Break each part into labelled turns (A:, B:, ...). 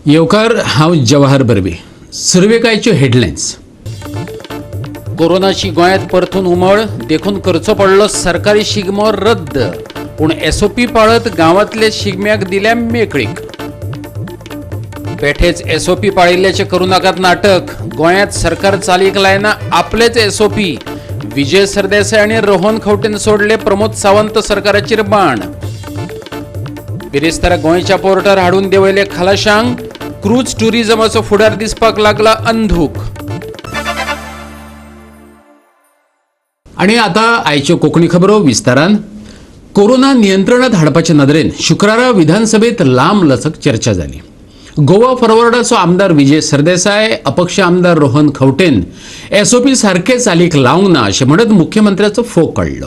A: येवकार. हांव जवाहर बर्वे. सुरवेक आयच्यो हेडलायन्स. कोरोनाची गोंयांत परतून उमळ, देखून करचो पडलो सरकारी शिगमो रद्द. पूण एसओपी पाळत गांवांतले शिगम्याक दिल्या मेकळीक. बेठेच एसओपी पाळिल्ल्याचें करूं नाकात नाटक. गोंयांत सरकार चालीक लायना आपलेच एसओपी. विजय सरदेसाय आनी रोहन खंवटेन सोडले प्रमोद सावंत सरकाराचेर बाण. बिरेस्तारा गोंयच्या पोर्टार हाडून देंवयले खलाशांक. क्रूज टुरिझमाचो फुडार दिसपाक लागला अंधूक. आणि आता आयच्यो कोंकणी खबरो विस्तारान. कोरोना नियंत्रणात हाडपाचे नदरेन शुक्रारा विधानसभेत लांब लचक चर्चा जाली. गोवा फॉरवर्डाचो आमदार विजय सरदेसाय, अपक्ष आमदार रोहन खंवटेन एसओपी सारके चालीक लावंक ना अशें म्हणत मुख्यमंत्र्याचो फोग काडलो.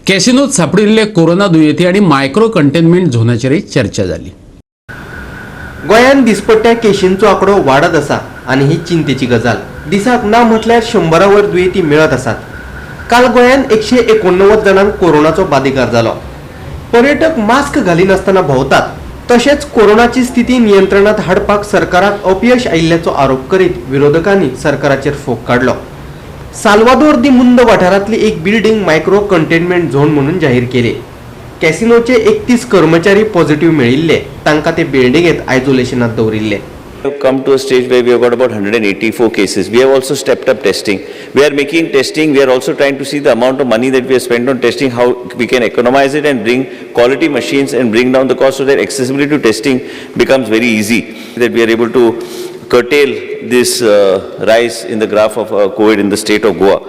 A: कॅसिनोत सापडिल्ले कोरोना दुयेंती आनी मायक्रो कंटेनमेंट झोनाचेरय चर्चा जाली.
B: गोंयांत दिसपट्ट्या केशींचो आंकडो वाडत आसा आनी ही चिंतेची गजाल. दिसाक ना म्हटल्यार 100 वयर दुयेंती मेळत आसात. काल गोंयांत 189 जाणांक कोरोनाचो बादिकार जालो. पर्यटक मास्क घालिनासतना भोंवतात, तशेंच कोरोनाची स्थिती नियंत्रणात हाडपाक सरकाराक अपयश आयिल्ल्याचो आरोप करीत विरोधकांनी सरकाराचेर फोग काडलो. साल्वादोर दी मुंद वाठारांतली एक बिल्डिंग मायक्रो कंटेनमेंट झोन म्हणून जाहीर केली. कॅसिनोचे 31 कर्मचारी पॉझिटिव्ह मेळिल्ले. तांकां ते बिल्डिंगेत आयसोलेशनात दवरिल्ले.
C: Have come to a stage where we have got about 184 cases. We have also stepped up testing. We are making testing, we are also trying to see the amount of money that we have spent on testing, how we can economize it and bring quality machines and bring down the cost so that accessibility to testing becomes very easy. That we are able to curtail this rise in the graph of COVID in the state of Goa.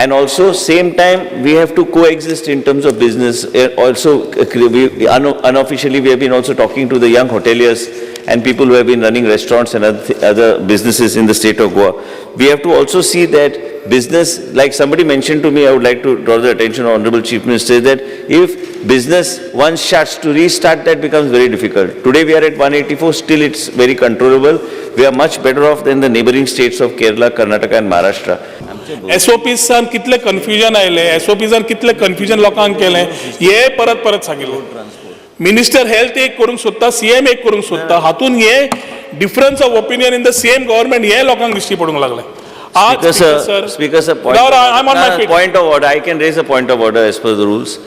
C: And also, same time, we have to coexist in terms of business. Also, unofficially, we have been also talking to the young hoteliers and people who have been running restaurants and other businesses in the state of Goa. We have to also see that business, like somebody mentioned to me, I would like to draw the attention of Honorable Chief Minister, that if business once shuts, to restart that becomes very difficult. Today we are at 184, still it's very controllable. We are much better off than the neighboring states of Kerala, Karnataka and Maharashtra.
D: एसओपीसान कितले confusion आयलें, एसओपीसान कितले confusion लोकांक केलें, हे परत परत सांगिल्लें. Minister health एक करूंक सोदता, सीएम एक करूंक सोदता. हातून हे difference of opinion in the same government हे लोकांक दिश्टी पडूंक लागलें आज.
C: Speaker sir, Speaker sir, point.
D: No, I'm on my
C: No,
D: feet.
C: Point of order, I can raise a point of order as per the rules.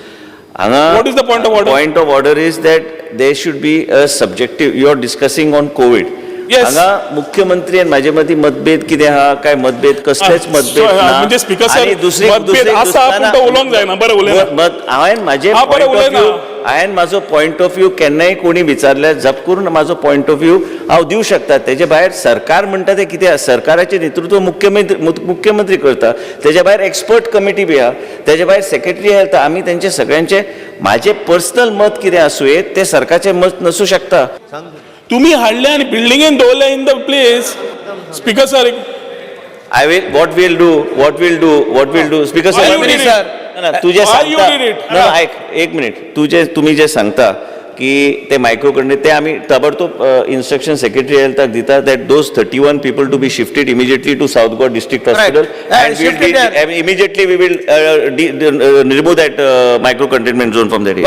C: हांगा.
D: What is the point of order?
C: Point of order is that there should be a subjective, you are discussing on COVID.
D: Yes.
C: हांगा मुख्यमंत्री आणि माझे मदीं मतभेद कितें आहा काय? मतभेद कसलेच मतभेद ना.
D: म्हणजे speaker sir,
C: आणि दुसरी
D: मतभेद
C: दुसरी
D: आसा,
C: ना,
D: पूण तो उलोवंक जायना. बरें, उलयना.
C: मत हांवें माझे
D: हा, बरें,
C: पॉयंट ऑफ
D: उलयना.
C: व्यू, हांवें म्हाजो पॉयंट ऑफ व्यू केन्नाय कोणी विचारल्यार जप करून म्हाजो पॉयंट ऑफ व्यू हांव दिवं शकता. तेजे भायर सरकार म्हणटा तें कितें आसा, सरकाराचें नेतृत्व मुख्यमंत्री करता. तेज्या भायर एक्सपर्ट कमिटी बी आहा. तेज्या भायर सेक्रेटरी हेल्थ. आमी तेंचे सगळ्यांचे, म्हाजें पर्सनल मत कितें आसूं येत, तें सरकारचें मत नसूं शकता.
D: तुम्ही हाडले आनी बिल्डिंगेन दवरले in the place, Speaker sir.
C: I will, what we'll do, what we'll do, what we'll do, Speaker
D: Why
C: sir.
D: you did it?
C: ना, ना, तुझे
D: Why you
C: सांगता
D: did it?
C: ना, ऐक एक मिनिट. तुजे तुम्ही जे सांगता की ते मायक्रो कडे, ते आमी ताबडतोब इन्स्ट्रक्शन सेक्रेटरी हेल्थाक दिता that those 31 people to be shifted immediately to South Goa District Hospital and
E: shift it there.
C: Immediately we will remove that micro containment zone from that.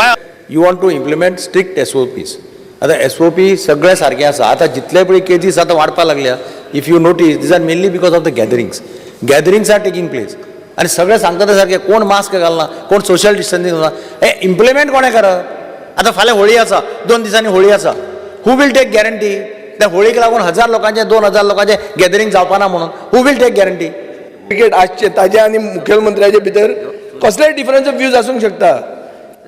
E: You want to implement strict SOPs. आतां SOP सगळे सारके आसा. आतां जितले पळय kgs आतां वाडपाक लागल्या, if you notice, these are mainly because of the gatherings. Gatherings are taking place आनी सगळे सांगता ते सारके. कोण मास्क घालना, कोण सोशल डिस्टन्सिंग ना. हे इम्प्लिमेंट कोणें करप? आतां फाल्यां होळी आसा, 2 दिसांनी होळी आसा. Who will take guarantee त्या होळीक लागून 1000 लोकांचे, 2000 लोकांचे गॅदरींग जावपाना म्हणून? Who will take guarantee?
F: Cricket आसचे ताजे आनी मुखेलमंत्र्याचे भितर कसलेय डिफरन्स ऑफ व्यूज आसूंक शकता.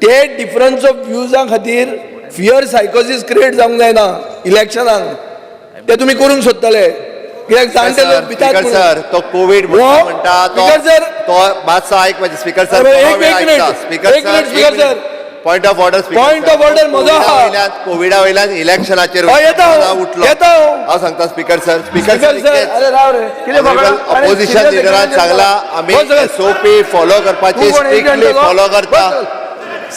F: ते डिफरन्स ऑफ व्यूजा खातीर फियर सायकोसिस क्रिएट जावंक जायना. इलेक्शनाक ते तुमी करूंक सोदतले, कित्याक जाणटे लोक भितात
G: स्पीकर
F: म्हणून.
G: सर, तो कोवीड
F: हो,
G: म्हणटा तो.
F: Speaker sir.
G: तो मातसो आयक म्हाजे, स्पीकर सर.
F: अरे, एक एक मिनिट,
G: स्पीकर.
F: एक minute, speaker sir.
G: Point of order.
F: Point of order म्हजो आहा.
G: कोविडा वयल्यान इलेक्शनाचेर
F: हय, येता हांव,
G: उठलो.
F: येता हांव.
G: हांव सांगता speaker sir, speaker.
F: Speaker sir, अरे राव रे, कितें फकत
G: अपोजिशन लिडरान सांगला, आमी एसओपी फॉलो करपाची
F: तूं कोण,
G: स्ट्रिक्टली
F: agent तो?
G: फॉलो करता,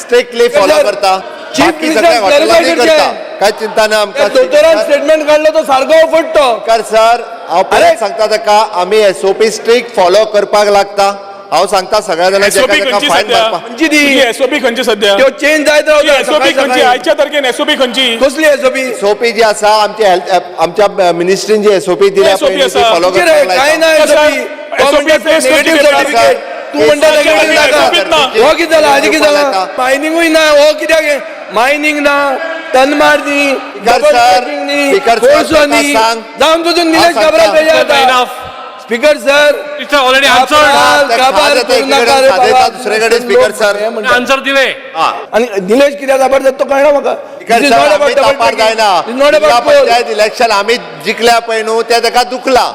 G: स्ट्रिक्टली फॉलो
F: सर,
G: करता.
F: चीफ
G: बाकी
F: मिनिस्टर
G: सगळ्या हॉटेलांनी
F: clarify
G: करता.
F: करचें.
G: काय चिंता ना आमकां.
F: दोतोरान स्टेटमेंट काडलो तो सारको फुट्टो.
G: स्पीकर सर, हांव
F: अरे!
G: परत सांगता ताका, आमी एसओपी स्ट्रिक्ट फॉलो करपाक लागता. हांव सांगता सगळ्या जाणांक
D: एसओपी
G: जेका
D: खंयची
G: फायन
D: सध्या?
G: भरपाक.
F: खंयची ती?
D: एसओपी खंयची सध्या?
F: त्यो चेंज जायत रावता
D: एसओपी
F: सकाळी
D: खंयची
F: सकाळी.
D: आयच्या तारखेन? एसओपी खंयची?
F: कसली एसओपी?
G: एसओपी जी आसा आमच्या हेल्थ, आमच्या मिनिस्ट्रीन जी एसओपी दिल्या
D: SOP
G: पळय न्ही, ती
D: आसा.
G: फॉलो
F: रे, काय ना
D: कसं?
F: एसओपी? तो
D: SOP
F: म्हणटा
D: place
F: negative
D: करची
F: सर्टिफिकेट, तू म्हणटा नेगेटिव्ह
D: SOP
F: नाका.
D: ना.
F: हो कितें जाला? हाजें कितें जाला? मायनिंगूय ना. हो कित्याक मायनिंग ना, तनमार न्ही,
G: स्पीकर
F: डबल
G: सर,
F: ट्रॅकिंग न्ही,
G: स्पीकर सर,
F: कोळसो
G: ताका
F: न्ही.
G: सांग.
F: जावन पसून निलेश
G: हांव
F: काब्राल
G: सांगता.
F: बेजार आता. Speaker sir,
H: It's already answered.
F: काबार काबार
G: ते
F: करू नाका रे
G: एकीकडेन
F: बाबा.
G: दुसरेकडेन स्पीकर सर.
F: हे म्हणटा.
H: आन्सर दिले.
F: आणि निलेश कित्याक जबरदस्त तो कळना म्हाका.
G: Speaker
F: This is
G: sir,
F: not
G: आमी
F: about double
G: तापार
F: tracking.
G: जायना.
F: This is not
G: जिल्हा
F: about poll.
G: Panchayat election आमी जिखल्या पळय न्हू, तें ताका दुखला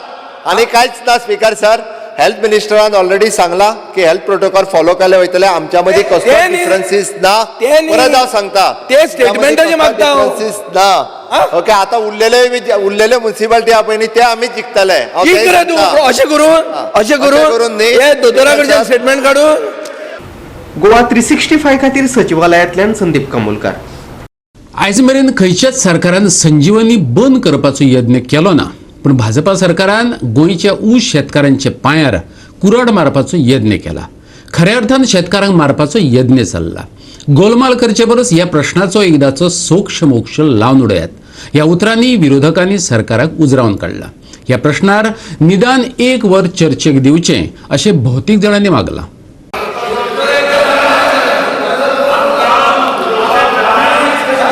G: आनी कांयच ना. स्पीकर सर, हेल्थ मिनिस्टरान ऑलरेडी सांगला की हेल्थ प्रोटोकॉल फॉलो केले वयतले. आमच्या मदीं कसलो
F: ते न्ही.
G: डिफरन्सीस ना.
F: ते न्ही.
G: परत हांव सांगता,
F: ते स्टेटमेंटाचें मागता हांव.
G: डिफरन्सीस ना. ओके, आतां उरलेले उरलेले म्युन्सिपालिटी आहा पळय न्ही, ते आमी जिखतले. हांव
F: की
G: तेय
F: रे तूं
G: सांगता.
F: अशें करून, अशें
G: अशें करून
F: करून
G: न्ही.
F: हे दोतोरा कडच्यान
G: सर.
F: स्टेटमेंट काडून.
B: गोवा 365 खातीर सचिवालयांतल्यान संदीप कामोलकार.
A: आयज मेरेन खंयच्याच सरकारान संजीवनी बंद करपाचो यत्न केलो ना, पूण भाजपा सरकारान गोंयच्या ऊस शेतकारांच्या पांयार कुराड मारपाचो यत्न केला. खऱ्या अर्थान शेतकारांक मारपाचो यत्न चल्ला. गोलमाल करचे परस ह्या प्रश्नाचो एकदाचो सोक्ष मोक्ष लावन उडयात ह्या उतरांनी विरोधकांनी सरकाराक उजरावन काडला. ह्या प्रश्नार निदान एक वर चर्चेक दिवचें अशें भौतीक जाणांनी मागलां.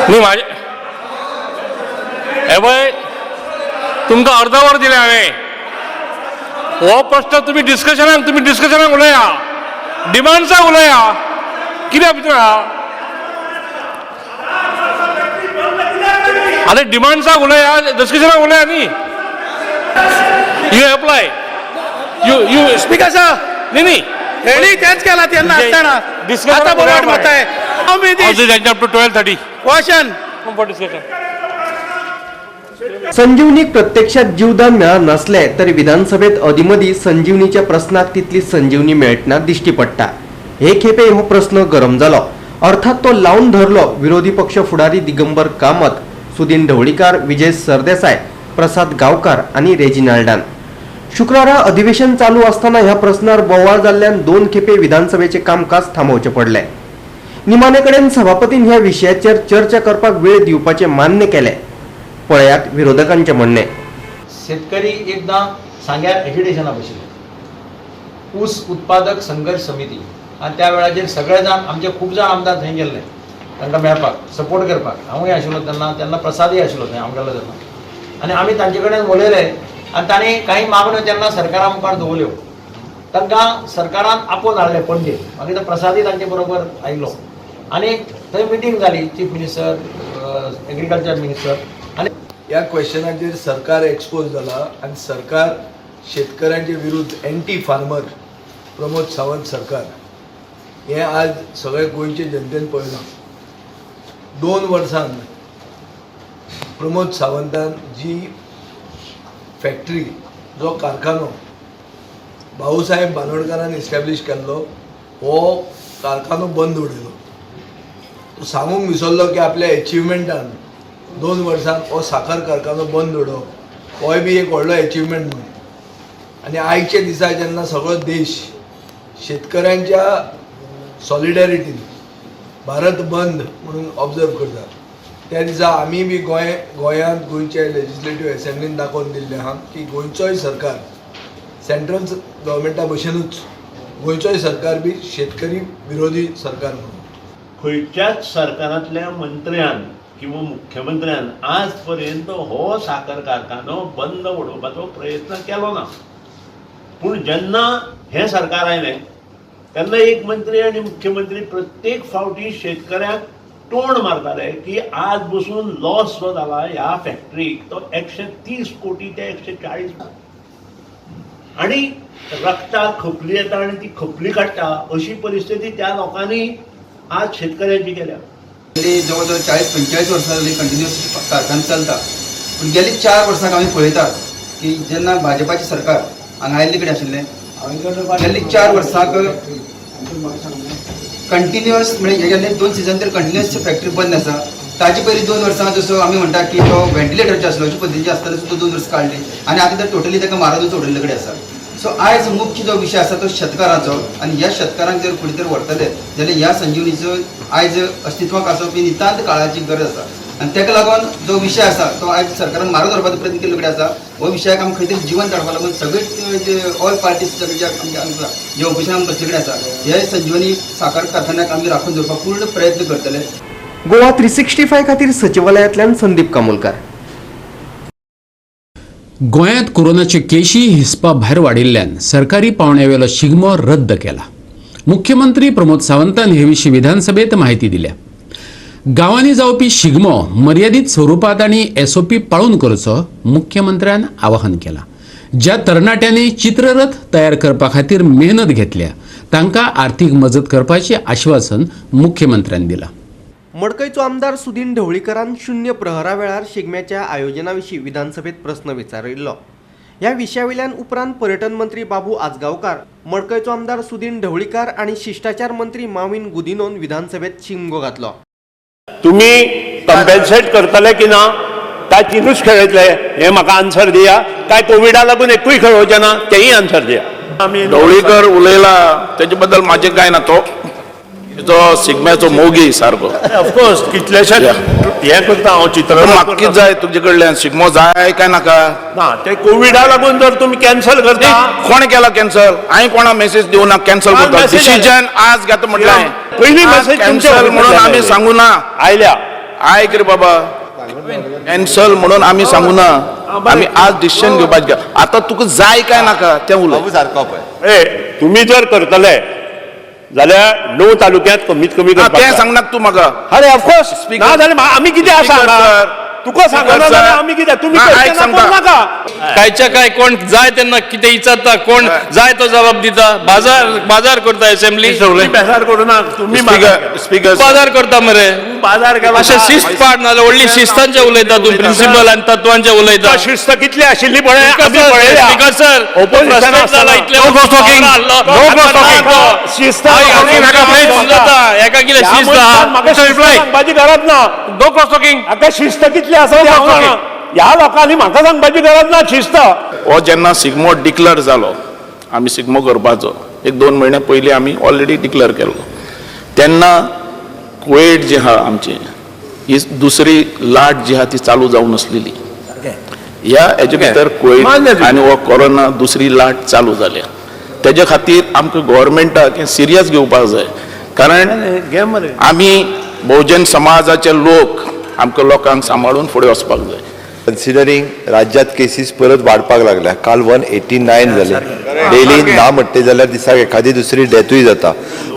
H: न्ही म्हाजे हे पळय, तुमकां अर्द वर दिलें हांवें. हो प्रश्न तुमी डिस्कशनाक, तुमी डिस्कशनाक उलया, डिमांड्साक उलया, कित्या भितर आहा? आतां डिमांड्साक उलया, डिस्कशनाक उलया न्ही. You apply you you
I: speaker sir,
H: न्ही न्ही.
I: हेणी तेच केला तेन्ना आसतना.
H: Discussion
I: आता बोलवाट मारताय.
H: Up to 12:30
I: question.
H: For discussion.
B: संजीवनीक प्रत्यक्षात जीवदान मेळनासलें तरी विधानसभेत अदीमदीं संजीवनीच्या प्रस्नाक तितली संजीवनी मेळटना दिश्टी पडटा. हे खेपे हो प्रस्न गरम जालो. अर्थात तो लावन धरलो विरोधी पक्ष फुडारी दिगंबर कामत, सुदीन ढवळीकार, विजय सरदेसाय, प्रसाद गावकार आनी रेजिनाल्डान. शुक्रारा अधिवेशन चालू आसतना ह्या प्रस्नार बोवाळ जाल्ल्यान 2 खेपे विधानसभेचें कामकाज थांबोवचें पडलें. निमाणे कडेन सभापतीन ह्या विशयाचेर चर्चा करपाक वेळ दिवपाचें मान्य केलें. पळयात विरोधकांचें म्हणणें.
J: शेतकरी एकदां सांग्यार एजिटेशना बशिल्ले, ऊस उत्पादक संघर्श समिती, आनी त्या वेळाचेर सगळे जाण आमचे खूब जाण आमदार थंय गेल्ले तांकां मेळपाक, सपोर्ट करपाक. हांवूय आशिल्लो तेन्ना, तेन्ना प्रसादय आशिल्लो थंय, हांव गेल्लो तेन्ना. आनी आमी तांचे कडेन उलयले आनी तांणी कांय मागण्यो तेन्ना सरकारा मुखार दवरल्यो. तांकां सरकारान आपोवन हाडले पणजे. मागीर तो प्रसादय तांचे बरोबर आयलो आनी थंय मिटींग जाली, चीफ मिनिस्टर, एग्रीकल्चर मिनिस्टर आनी
F: ह्या क्वेश्चनाचेर सरकार एक्सपोज जाला आनी सरकार शेतकऱ्यांचे विरुद्ध, एंटी फार्मर प्रमोद सावंत सरकार हें आज सगळे गोंयचे जनतेन पळयलां. 2 वर्सां प्रमोद सावंतान जी फॅक्टरी, जो कारखानो भाऊसाहेब बांदोडकारान इस्टॅब्लीश केल्लो, हो कारखानो बंद उडयलो. तो सांगूंक विसरलो की आपल्या एचिवमेंटान 2 वर्सां हो साखर कारखानो बंद उडोवप होय बी एक व्हडलो एचिवमेंट म्हणून. आनी आयच्या दिसा जेन्ना सगळो देश शेतकऱ्यांच्या सॉलिडेरिटीन भारत बंद म्हणून ऑब्जर्व करता, त्या दिसा आमी बी गोंयांत गोंयच्या लेजिस्लेटीव एसेंब्लीन दाखोवन दिल्लें आहा की गोंयचोय सरकार सेंट्रल गव्हर्मेंटा भशेनूच गोंयचोय सरकार बी शेतकरी विरोधी सरकार म्हणून.
K: खंयच्याच सरकारांतल्या मंत्र्यान किंवा मुख्यमंत्र्यान आजपर्यंत हो साखर कारखानो बंद उडोवपाचो प्रयत्न केलो ना. पूण जेन्ना हें सरकार आयलें तेन्ना एक मंत्री आनी मुख्यमंत्री प्रत्येक फावटी शेतकऱ्यांक तोंड मारताले की आज बसून लॉस जो जाला ह्या फॅक्टरीक तो 130 कोटी ते 140 आनी रक्ताक खपली येता आनी ती खपली काडटा अशी परिस्थिती त्या लोकांनी आज शेतकऱ्यांची केल्या.
L: जवळ जवळ 40-45 वर्सां जाली कंटिन्युअस कारखानो चलता, पूण गेली 4 वर्सां आमी पळयतात की जेन्ना भाजपाची सरकार हांगा आयिल्ले कडेन आशिल्लें, गेल्ली 4 वर्सांक कंटिन्युअस म्हणजे गेल्ले 2 सिजन तर कंटिन्युअस फॅक्टरी बंद आसा. ताजे पयलीं 2 वर्सां जसो आमी म्हणटा की तो व्हेंटिलेटरचे आसलो अशे पद्दतीचे आसतना सुद्दां 2 वर्सां काडली आनी आतां तर टोटली ताका मारूनच उडयल्ले कडेन आसा. सो आयज मुख्य जो विशय आसा तो शेतकारांचो आनी ह्या शेतकारांक जर फुडें जर व्हरतले जाल्यार ह्या संजीवनीचो आयज अस्तित्वाक आसप ही नितांत काळाची गरज आसा आनी ताका लागून जो विशय आसा तो आयज सरकारान मारून व्हरपाचो प्रयत्न केल्लो कडेन आसा. हो विशयाक आमी खंय तरी जिवन काडपाक लागून सगळे जे ऑल पार्टीज सगळे जे आमचे आसा जे ऑपोजिशन बसले कडेन आसा हे संजीवनी साखर कारखान्याक आमी राखून दवरपाक पूर्ण प्रयत्न करतले.
B: गोवा 365 खातीर सचिवालयांतल्यान संदीप कामोलकर.
A: गोंयांत कोरोनाच्यो केशी हिसपा भायर वाडिल्ल्यान सरकारी पावंड्यावेलो शिगमो रद्द केला. मुख्यमंत्री प्रमोद सावंतान हे विशीं विधानसभेत म्हायती दिल्या. गांवांनी जावपी शिगमो मर्यादीत स्वरुपांत आनी एसओपी पाळून करचो मुख्यमंत्र्यान आवाहन केलां. ज्या तरणाट्यांनी चित्ररथ तयार करपा खातीर मेहनत घेतल्या तांकां आर्थीक मजत करपाचें आश्वासन मुख्यमंत्र्यान दिलां.
B: मडकयचो आमदार सुदीन ढवळीकरान शून्य प्रहरा वेळार शिगम्याच्या आयोजना विशीं विधानसभेत प्रस्न विचारिल्लो. ह्या विशया वयल्यान उपरांत पर्यटन मंत्री बाबू आजगांवकार, मडकयचो आमदार सुदीन ढवळीकार आनी शिश्टाचार मंत्री माविन गुदिनोन विधानसभेत शिमगो घातलो.
K: तुम्ही कम्पेन्सेट करतले की ना काय तिनूच खेळयतले हे म्हाका आन्सर दिया, काय कोविडा लागून एकूय खेळोवचें ना तेंय आन्सर दिया.
D: ढवळीकर उलयला तेजे बद्दल म्हाजें कांय ना, तो तो शिगम्याचो मोगी सारको.
K: ऑफकोर्स कितलेशेच हें करता हांव चित्र.
D: म्हाका कितें जाय तुमचे कडल्यान, शिगमो जाय काय नाका?
K: ना ते कोविडा लागून जर तुमी कॅन्सल करता.
D: कोण केला कॅन्सल? हांवें कोणा मेसेज दिवना कॅन्सल करता. डिसिजन आज घेता म्हटलें.
K: पयली मेसेज
D: कॅन्सल म्हणून आमी सांगू ना.
K: आयल्या
D: आयक रे बाबा, कॅन्सल म्हणून आमी सांगू ना, आमी आज डिसिजन घेवपाचें. आतां तुका जाय काय नाका तें उलय
G: सारको पळय.
K: ए तुमी जर करतले जाल्यार 9 तालुक्यांत कमीत कमी
D: तें सांगनाक तूं म्हाका.
K: अरे ऑफकोर्स ना जाल्यार आमी कितें आसा तुका सांगना जाल्यार आमी कितें तुमी नाका.
H: कायच्या काय कोण जाय तेन्ना कितें विचारता, कोण जाय तो जबाब दिता, बाजार बाजार करता असेंब्ली.
K: बाजार करू ना तुम्ही,
D: स्पीकर
H: बाजार करता मरे
K: बाजार केला.
H: अशें शिस्त पाड ना जाल्यार व्हडली शिस्तांचे उलयता तूं, प्रिन्सिपल आनी तत्वांचे उलयता.
K: शिस्त कितली आशिल्ली पळय.
H: स्पीकर सर एका कितें शिस्त
K: सांगपाची गरज ना.
H: No cross talking.
K: आतां शिस्त कितली आसा ह्या लोकांनी म्हाका सांगपाची गरज ना शिस्त.
D: हो जेन्ना शिगमो डिक्लेअर जालो, आमी शिगमो करपाचो एक 2 म्हयने पयलीं आमी ऑलरेडी डिक्लेअर केल्लो, तेन्ना कोविड जी आहा आमची ही दुसरी लाट जी आहा ती चालू जावन आसलेली. ह्या हेजे भितर कोविड आनी हो कोरोना दुसरी लाट चालू जाल्या, तेजे खातीर आमकां गव्हर्मेंटाक हें सिरियस घेवपाक जाय. कारण आमी बहुजन समाजाचे लोक, आमकां लोकांक सांबाळून फुडें वचपाक जाय.
G: कन्सिडरींग राज्यात केसीस परत वाडपाक लागल्या, काल 189 जाले डेली, ना म्हणटे जाल्यार दिसाक एखादी दुसरी डेथूय जाता.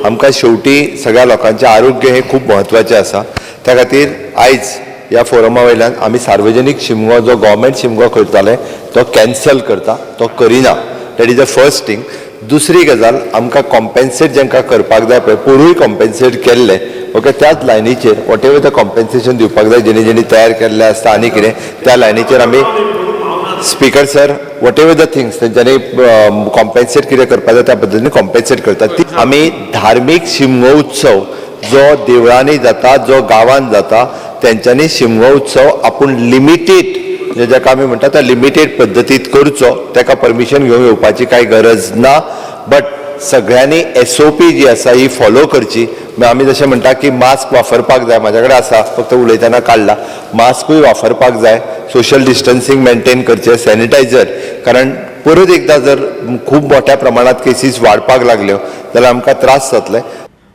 G: आमकां शेवटी सगळ्या लोकांचें आरोग्य हें खूब म्हत्वाचें आसा. त्या खातीर आयज ह्या फोरमा वयल्यान आमी सार्वजनीक शिमगो जो गव्हर्मेंट शिमगो करताले तो कॅन्सल करता, तो करिना. That is the first thing. दुसरी गजाल, आमकां कॉम्पेन्सेट जांकां करपाक जाय पळय, पोरूय कॉम्पेन्सेट केल्लें ओके, त्याच लायनीचेर what ever the compensation दिवपाक जाय जेणी जेणी तयार केल्लें आसता आनी कितें त्या लायनीचेर आमी speaker sir whatever the things तेंच्यांनी कॉम्पेन्सेट कितें करपाक जाय त्या पद्दतीन कॉम्पेन्सेट करतात. ती आमी धार्मीक शिमगो उत्सव जो देवळांनी जाता, जो गांवांत जाता, तेंच्यांनी शिमगो उत्सव आपूण लिमिटेड, जाका आमी म्हणटा त्या लिमिटेड पद्दतीत करचो, ताका परमिशन घेवन येवपाची कांय गरज ना. बट सगळ्यांनी एसओपी जी आसा ही फॉलो करची. आमी जशें म्हणटा की मास्क वापरपाक जाय, म्हाज्या कडेन आसा फक्त उलयतना काडला, मास्कूय वापरपाक जाय, सोशल डिस्टन्सींग मेंटेन करचें, सॅनिटायझर, कारण परत एकदां जर खूब मोठ्या प्रमाणात केसीस वाडपाक लागल्यो जाल्यार आमकां त्रास जातले.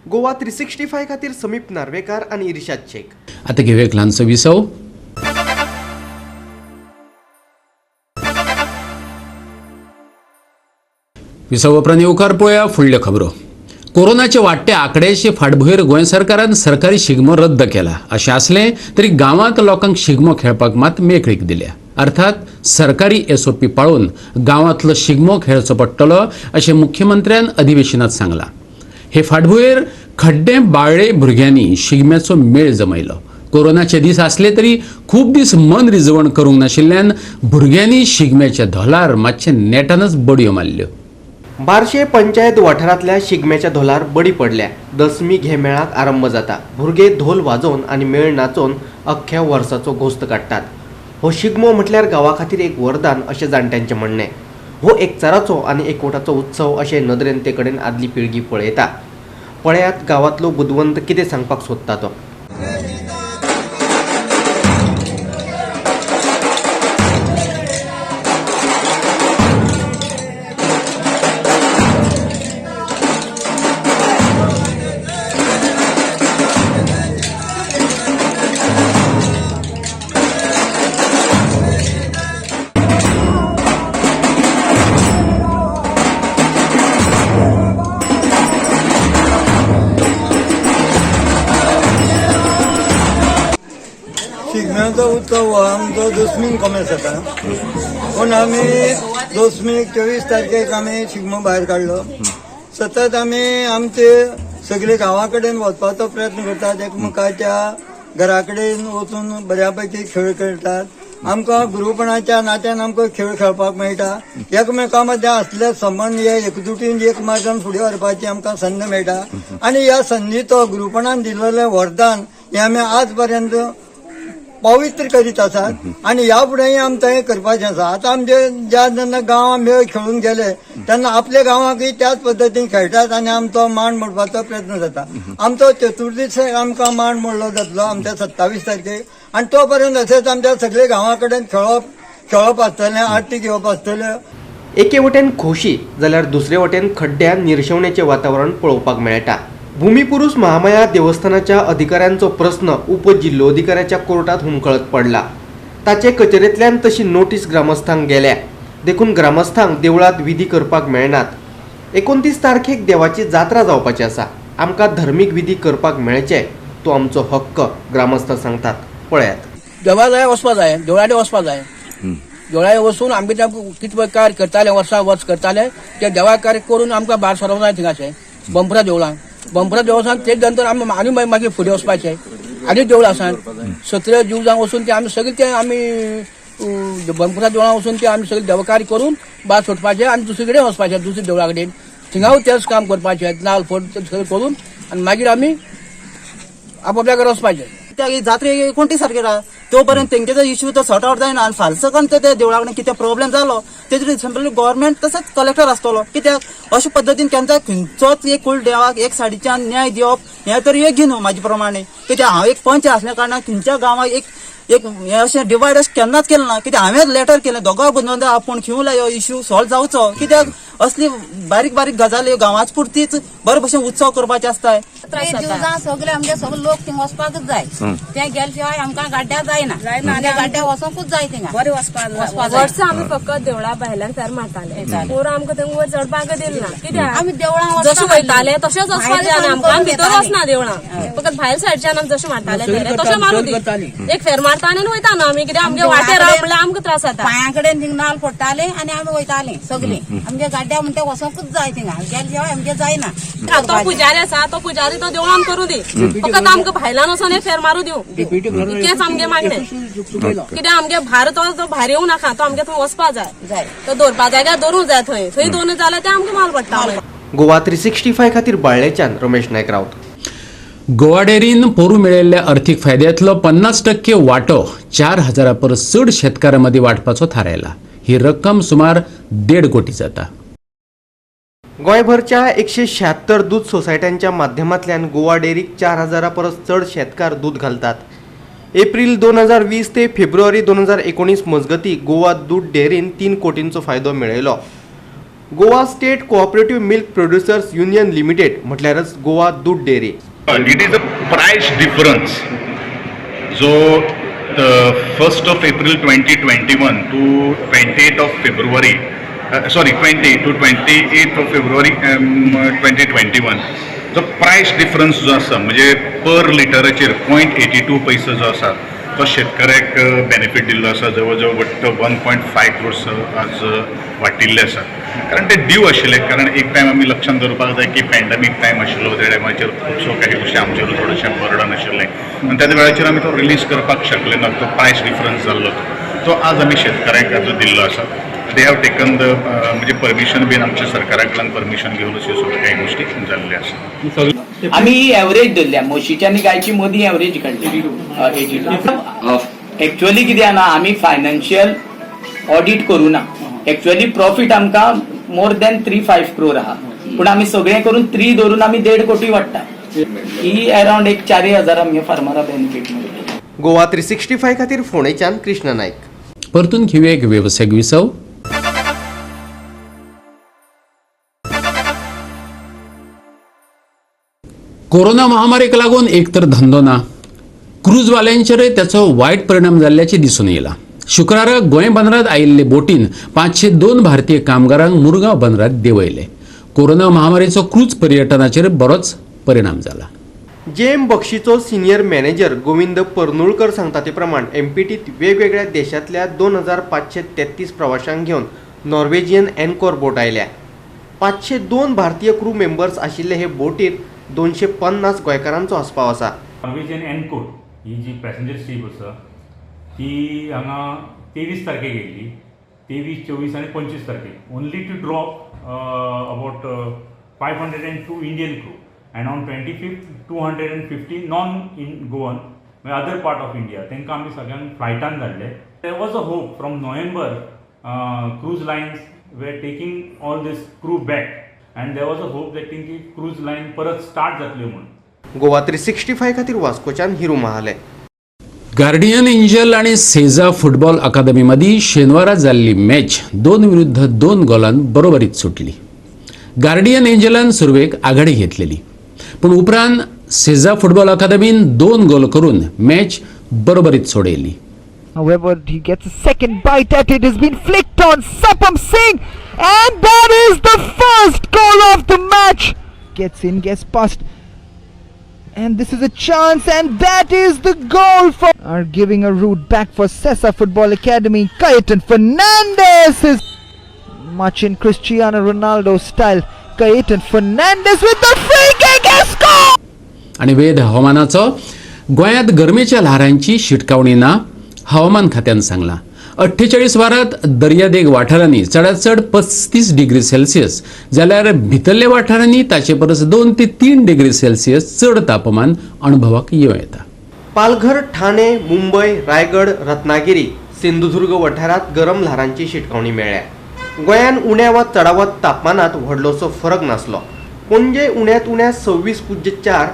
B: गोवा 365 खातीर समीप नार्वेकार आनी इर्शाद शेख.
A: आतां घेवया एक ल्हानसो विसव. विसव उपरांत येवकार पळोवया फुडल्यो खबरो. कोरोनाचे वाडटे आंकड्याचे फाटभुंयेर गोंय सरकारान सरकारी शिगमो रद्द केला. अशें आसलें तरी गांवांत लोकांक शिगमो खेळपाक मात मेकळीक दिल्या. अर्थात सरकारी एसओपी पाळून गांवांतलो शिगमो खेळचो पडटलो अशें मुख्यमंत्र्यान अधिवेशनात सांगलां. हे फाटभुंयेर खड्डे बाळ्ळे भुरग्यांनी शिगम्याचो मेळ जमयलो. कोरोनाचे दीस आसले तरी खूब दीस मन रिजवण करूंक नाशिल्ल्यान भुरग्यांनी शिगम्याच्या धोलार मातशें नेटानच बडयो मारल्यो.
B: बार्शे पंचायत वाठारांतल्या शिगम्याच्या धोलार बडी पडल्या. दसमी घे मेळाक आरंभ जाता. भुरगे धोल वाजोवन आनी मेळ नाचोवन अख्ख्या वर्साचो घोस्त काडटात. हो शिगमो म्हटल्यार गांवा खातीर एक वरदान अशें जाणट्यांचें म्हणणें. हो एकचाराचो आनी एकवटाचो उत्सव अशें नदरेन ते कडेन आदली पिळगी पळयता. पळयात गांवांतलो बुदवंत कितें सांगपाक सोदता तो.
M: शिगम्याचो उत्सव हो आमचो दसमीन कॉमेस जाता, पूण आमी दसमीक 24 तारखेक आमी शिगमो भायर काडलो. सतत आमी आमचे सगळे गांवा कडेन वचपाचो प्रयत्न करतात, एकमेकाच्या घरा कडेन वचून बऱ्या पैकी खेळ खेळटात. आमकां गुरुपणाच्या नात्यान आमकां खेळ खेळपाक मेळटा. एकमेकां मदें आसले संबंद हे एकजुटीन एक मार्गान फुडें व्हरपाची आमकां संद मेळटा आनी ह्या संदीचो गुरुपणान दिल्लें वरदान हें आमी आज पर्यंत पवित्र करीत आसात आनी ह्या फुडेंय आमकां हें करपाचें आसा. आतां आमचे ज्या जेन्ना गांवां मेळ खेळून गेले तेन्ना आपल्या गांवांकय त्याच पद्दतीन खेळटात आनी आमचो मांड मोडपाचो प्रयत्न जाता. आमचो चतुर्दीस आमकां मांड मोडलो जातलो आमच्या 27 तारखेक आनी तो पर्यंत अशेंच आमच्या सगळे गांवां कडेन खेळप आसतलें, आरती घेवप आसतल्यो.
B: एके वटेन खोशी जाल्यार दुसरे वटेन खड्ड्यान निरशेवणेचें वातावरण पळोवपाक मेळटा. भूमिपुरूष महामाया देवस्थानाच्या अधिकाऱ्यांचो प्रस्न उपजिल्लोधिकाऱ्याच्या कोर्टात हुमकळत पडला. ताचे कचेरेंतल्यान तशी नोटीस ग्रामस्थांक गेल्या, देखून ग्रामस्थांक देवळांत विधी करपाक मेळनात. 29 तारखेक देवाची जात्रा जावपाची आसा, आमकां धर्मीक विधी करपाक मेळचे तो आमचो हक्क, ग्रामस्थ सांगतात. पळयात.
N: देवा जाय वचपा जाय, देवळाडे वचपा जाय. देवळाडे वचून आमगे ते कितें कार्य करताले, वर्सा वर्स करताले ते देवा कार्य करून आमकां भायर सरोंक जाय. थिंगाचे बंपरा देवळां, बंपरा देवस्थान ते नंतर आमी आनी मागीर फुडें वचपाचें आनी देवळां आसात 17 दिवजांक वचून ते आमी सगळे ते आमी बंपरा देवळां वचून ते आमी सगळे देवकार्य करून भायर सोडपाचें आनी दुसरे कडेन वचपाचें, दुसऱ्या देवळा कडेन थिंगाव तेच काम करपाचें, नाल फोड सगळें करून आनी मागीर आमी आपापल्या घरा वचपाचें.
O: त्या जात्रे 29 तारखेर आहा तो पर्यंत तेंगेचो इश्यू तो सॉर्ट आवट जायना आनी फाल्यां सकन ते देवळा कडेन कितें प्रॉब्लेम जालो तेजी रिस्पॉन्सिबिलिटी गव्हर्मेंट तशेंच कलेक्टर आसतलो. कित्याक अशे पद्दतीन केन्ना खंयचोच एक कुळ देवाक एक सायडीच्यान न्याय दिवप हें तर योग्य न्हू म्हाजे प्रमाणे. कित्याक हांव एक पंच आसल्या कारणान खंयच्या गांवाक एक एक हें अशें डिवायड अशें केन्नाच केलें ना. कित्याक हांवें लेटर केलें दोगां बंद आपूण खेळूं हो इश्यू सॉल्व जावचो. कित्याक असली बारीक बारीक गजाली गांवाच पुरतीच बरे भशेन उत्सव करपाचे आसता.
P: दिवजां सगळे आमगे सगळे लोक थिंग वचपाकच जाय, ते गेले शिवाय आमकां गाड्या जायना, गाड्या वचोंकूच जाय थिंगा
Q: बरें वचपाक. वर्सां आमी फकत देवळा भायल्यान फेर मारताले, पोर आमकां थंय वयर चडपाक दिलना. कित्याक
P: आमी देवळां
Q: जशें वयताले तशेंच वचपाक जायना आमकां, आमी भितर वचना देवळां, फकत भायर सायडच्यान आमी जशें मारताले तशें मारूं दी, एक फेर मारता आनी वयता न्हू आमी. कित्याक आमगे वाटेर राव म्हणल्यार आमकां त्रास जाता.
P: पांयां कडेन थिंग नाल फोडटाले आनी आमी वयताले सगळीं, आमगे गाड्या म्हणटा वचोंकूच जाय थिंगा, गेले शिवाय आमगे जायना.
Q: तो पुजारी आसा तो पुजारी तो देवळान करूं दी, फकत आमकां भायल्यान वचोन एक फेर मारूं दिवं, इतकेंच आमगे मागणें. कित्याक आमगे भार तो भायर येवं नाका, तो आमगे थंय वचपा जाय, तो दवरपा जाग्यार दवरूंक जाय, थंय थंय दवरना जाल्यार तें आमकां माल पडटा.
B: गोवा 365 खातीर बाळ्ळेच्यान रमेश नायक राऊत.
A: गोवा डेअरीन पोरूं मेळिल्ल्या अर्थीक फायद्यांतलो 50% वांटो 4,000 परस चड शेतकारां मदीं वांटपाचो थारायला. ही रक्कम सुमार 1.5 कोटी जाता.
B: गोंयभरच्या 176 दूध सोसायट्यांच्या माध्यमांतल्यान गोवा डेअरीक 4,000 परस चड शेतकार दूद घालतात. एप्रील 2020 ते फेब्रुवारी 2019 मजगती गोवा दूद डेअरीन 3 कोटींचो फायदो मेळयलो. Goa state cooperative milk producers union limited म्हटल्यारच Goa दूद dairy.
R: It is a price difference जो 1st of April 2021 to 28 of February 20 to 28 of February 2021 जो प्रायस डिफरन्स जो आसा म्हणजे पर लिटराचेर 0.82 पैसे जो आसा तो शेतकऱ्याक बेनिफीट दिल्लो आसा. जवळ जवळ वट्ट 1.5 क्रोर्स आज वाटिल्ले आसा, कारण ते ड्यू आशिल्ले. कारण एक टायम आमी लक्षांत दवरपाक जाय की पॅन्डेमीक टायम आशिल्लो, त्या टायमाचेर खुबसो काही गोश्टी आमचेर थोडेशें बर्डन आशिल्लें आनी त्या वेळाचेर आमी तो रिलीज करपाक शकले ना. तो प्रायस डिफरन्स जाल्लो तो आज आमी शेतकऱ्यांक आज दिल्लो आसा. They have taken the म्हणजे परमिशन बीन आमच्या सरकारा कडल्यान परमिशन घेवन अश्यो सगळ्यो काही गोश्टी जाल्ल्यो आसा.
S: आमी ही एवरेज धरल्या म्हशीच्या आनी गायची मदीं एवरेज काडली 82. एक्चुअली कितें ना, आमी फायनान्शियल ऑडिट करूं ना. एक्च्युअली प्रॉफिट आमकां मोर दॅन 3.5 क्रोर आहा, पूण आमी सगळें करून 3 धरून आमी 1.5 कोटी वाडटा. ही अरावंड एक 4,000 आमगे फार्मरा बेनिफीट मेळटा.
B: गोवा 365 खातीर फोंडेच्यान कृष्ण नायक.
A: परतून घेवया एक वेवसायीक विसव. कोरोना महामारीक लागून एक तर धंदो ना, क्रूजवाल्यांचेरय त्याचो वायट परिणाम जाल्ल्याचें दिसून येयला. शुक्रारा गोंय बंदरांत आयिल्ले बोटीन 502 भारतीय कामगारांक मुरगांव बंदरांत देंवयले. कोरोना महामारीचो क्रूज पर्यटनाचेर बरोच परिणाम जाला.
B: जे एम बक्षीचो सिनियर मॅनेजर गोविंद परनुळकर सांगता ते प्रमाण एमपीटीत वेगवेगळ्या देशांतल्या 2533 प्रवाशांक घेवन नॉर्वेजियन एनकोर बोट आयल्या. 502 भारतीय क्रू मेंबर्स आशिल्ले हे बोटीर 250 गोंयकारांचो आस्पाव आसा.
T: नॉर्वेजियन एनकोर ही जी पॅसेंजर शीप आसा ती हांगा 23 तारखेक येयल्ली, 23, 24 आनी 25 तारखेक only to drop about 502 Indian crew and on 25th 250 non in Goan other part of India तांकां आमी सगळ्यांक फ्लायटान धाडले. There was a hope from November cruise lines were taking all this crew back and there was a hope that तेंची cruise line परत start जातल्यो म्हणून.
B: गोवा 365 खातीर वास्कोच्यान Hiru Mahale.
A: Guardian angel आनी सेजा फुटबॉल अकादमी मदीं शेनवारा जाल्ली मॅच 2-2 गोलान बरोबरीत सुटली. गार्डियन एंजलान सुरवेक आघाडी घेतलेली, पूण उपरांत सेजा फुटबॉल अकादमीन 2 गोल करून मॅच बरोबरीत सोडयली.
U: However, he gets a second bite at it. Has been flicked on Sapam Singh, and that is the first goal of the match. Gets in, gets past, and this is a chance, and that is the goal for. Are giving a route back for Sesa Football Academy. Kayetan Fernandez is much in Cristiano Ronaldo style. Kayetan Fernandez with the free kick has scored.
A: आनी वेध हवामानाचो गोंयांत गरमेच्या ल्हारांची शिटकावणी ना, हवामान खात्यान सांगलां. 48 वरांत दर्यादेग वाठारांनी चडांत चड 35 डिग्री सेल्सियस जाल्यार भितरल्या वाठारांनी ताचे परस 2 ते 3 डिग्री सेल्सियस चड तापमान अणभवाक येवं येता.
B: पालघर, ठाणे, मुंबय, रायगड, रत्नागिरी, सिंधुदुर्ग वाठारांत गरम ल्हारांची शिटकावणी मेळ्ळ्या. गोंयांत उण्या वा चडावत तापमानांत व्हडलोसो फरक नासलो. पणजे उण्यांत उण्या 26.4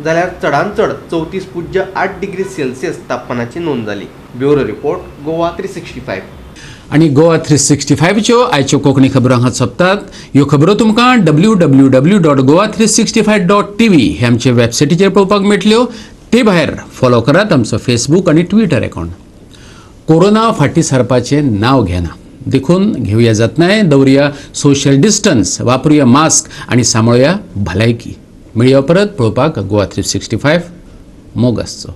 B: जाल्यार चडांत चड 34.8 डिग्री सेल्सियस तापमानाची नोंद जाली. Bureau report, Goa 365.
A: आनी गोवा 365च्यो आयच्यो कोंकणी खबरो हांगा सोंपतात. ह्यो खबरो तुमकां www.goa365.tv हे आमचे वेबसायटीचेर पळोवपाक मेळटल्यो. ते भायर फॉलो करात आमचो फेसबूक आनी ट्विटर अकावंट. कोरोना फाटीं सरपाचें नांव घेना, देखून घेवया जतनाय, दवरुया सोशल डिस्टन्स, वापरुया मास्क आनी सांबाळुया भलायकी. मेळया परत पळोवपाक गोवा 365. मोग आसचो.